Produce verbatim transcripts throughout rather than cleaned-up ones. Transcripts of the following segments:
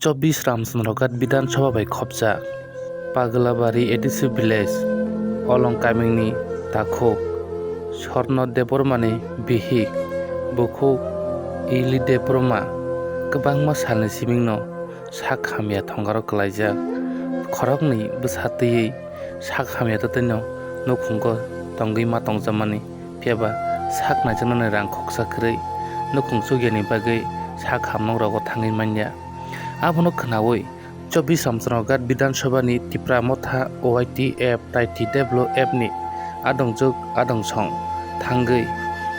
Chobbish Ramchandroghat Bidhan Sabha bai khopjak Paglabari A D C village Olong kamingni takhuk Swarno Debbarmani bihik bukhuk Ili Debbarma kwbangma salni simingno sak hamya thongaro kwlaijak. Khoroknwi bwsa twiwi sak hamya twtwino nukhungo tongwi ma tongjakmani, phiyaba sak naijaknani rang khoksa kwrwi nukhung chukyani bagwi sak hamnokrogo thangwi manya. Abono khwnawi Chobbish Ramchandroghat Bidhan Sabha ni Tipra Motha O Y T F tai T W F ni adongjwk adongsong thangwi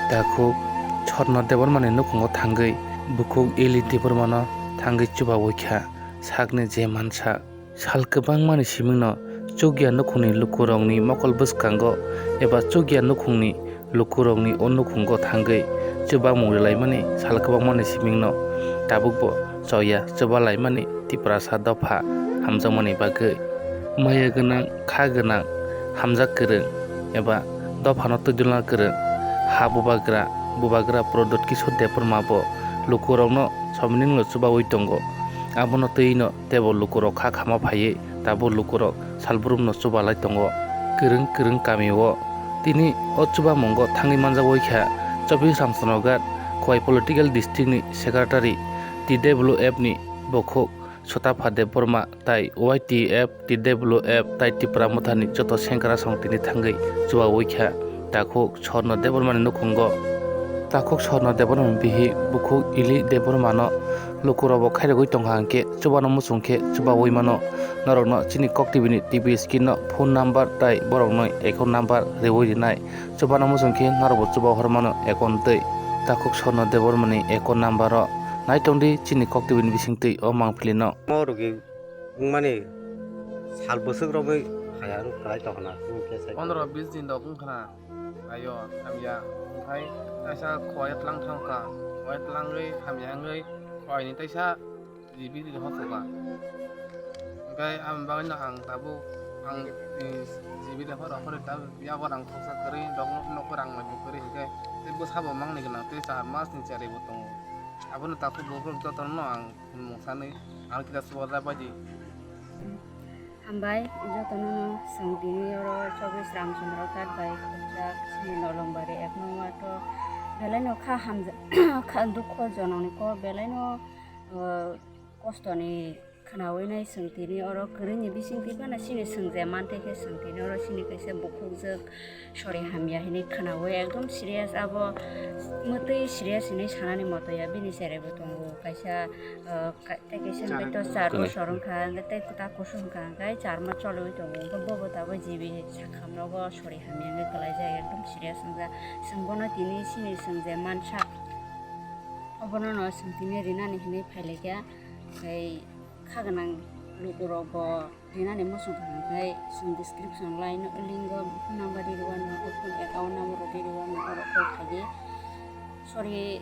takhuk Swarno Debbarmani nukhungo thangwi bukhuk Ili Debbarmano thangwi chubawi kha sakni je mansa. Sal kwbangmani simingno chukya nukhungni lukurokni mokol bwskango eba chukya nukhungni lukurokni o nukhungo thangwi chubamung rwlaimani sal kwbangmani simingno tabukbo choya chubalaimani Tiprasa dopha hamjakmani bagwi. Maya gwnang, kha gwnang, hamjak kwrwng eba dophano twidulna kwrwng ha bubagra, bubagra Pradyot Kishore Debbarma bo lukurokno sominingno chubawi tongo. Abono twiwino teibo lukurok kha khama phaiwi tabuk lukurok salbrumno chubalai tongo kwrwng kwrwng kamio. Tini o chubamungo thangwi manjak waikha Chobbish Ramchandroghat Khowai Political District ni Secretary T W F ni bukhuk Sotapha Debbarma tai Y T F, T W F tai Tipra Mothani joto sengkrasong tini thangwi chubawi kha takhuk Swarno Debbarmani nukhungo. Takhuk Swarno Debbarmani bihik bukhuk Ili Debbarmano lukurokbo khairogwi tongkha hwnkhe chubano muchung khe chubawi mano. Norokno chini Kok T V ni T V screen no phone number tai borokni account number riwi rinai. Chubano muchung khe norokbo chuba hormano account twi takhuk Swarno Debbarmani account number o. Naitongdi chini Kok T V ni bisingtwi o mangpili no. Mo rwgwi wngmani sal bwswk romwi haya wng kwlai tongkha na, wng khe sai. Pondro bis din rok wngkha na, ayo, hamya, omohai taisa khowai tlang thangkha, khowai tlangwi hamya wngwi khowai ni taisa G B din hosoka. Hwnkhe aboni bagwino ang tabuk ang, eh, G B din horo horo tabuk yago rang khoksa kwrwi, rok nokho rang mai bo kwrwi hwnkhe tei bwsabo mangni gwnang tei char mas ni cherwi bo tongo. Abono takhuk bukhuk jotono ang mung sanwi ang kisa subarjak bai di. Hambai jotono no chwng tini oro Chobbish Ramchandroghat bai khopjak chini Nolongbari ek nong ward o belai no kha hamjak kha dukho jonok ni kok belai no, o, kosto ni khwnawi nai chwng tini oro kwrwi ni bisingtwi phano chini chwng je man thai khe chwng tini oro chini kaisa bukhukjwk sori hamya hinwi khwnawi ekdom serious abo mwtwi serious hinwi sanani moto ya bini cherai bo tongo kaisa, ah, ka-, tei kaisa hwnkhe to char bosor wngkha hwnkhe tei kwtal kusu wngkha hwnkhe charma choliwi tongo hwnkhe bobo tabuk G B sakhamrogo sori hamya wngwi kwlaijak ekdom serious wngjak chwng bono tini chini chwng je mansa obono no chwng tini rinani hinwi phailaikha tei kha gwnang lukurokbo rinani muchung thangkhe chwng description line o link o phone number ri rwano, o phone account number rok ri rwano, oro call khaidi. Sori,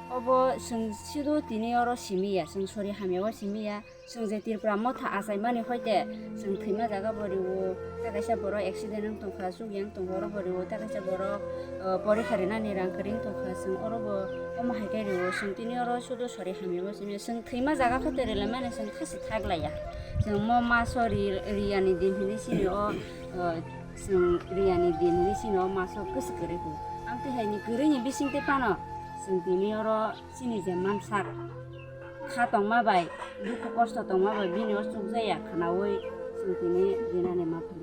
obo chwng sido tini oro simi ya, chwng sori hamya o simi ya. Chwng je Tripura motha achaimani hoite chwng thwima jaga bo rio, ta kaisa borok accident wng tongkha, chukya wng tongkha, oro bo rio, ta kaisa borok, o, porikha rinani rang kwrwi wng tongkha, chwng oro bo omo hai khe rio. Chwng tini oro sudo sori hamya o simi ya. Chwng thwima jaga khe tere lemani chwng khasi thak laiya. Chwng mo maso ri-, riyani din hinwi sini o, o, chwng riyani din hinwi sini o maso kwswk kwrwi kho. Amtwi hai ni kwrwi ni bising twi phano chwng tini oro chini je mansak kha tongma bai dukhu kosto tongma bai bini o chukjaya khwnawi chwng tini rinani ma phai.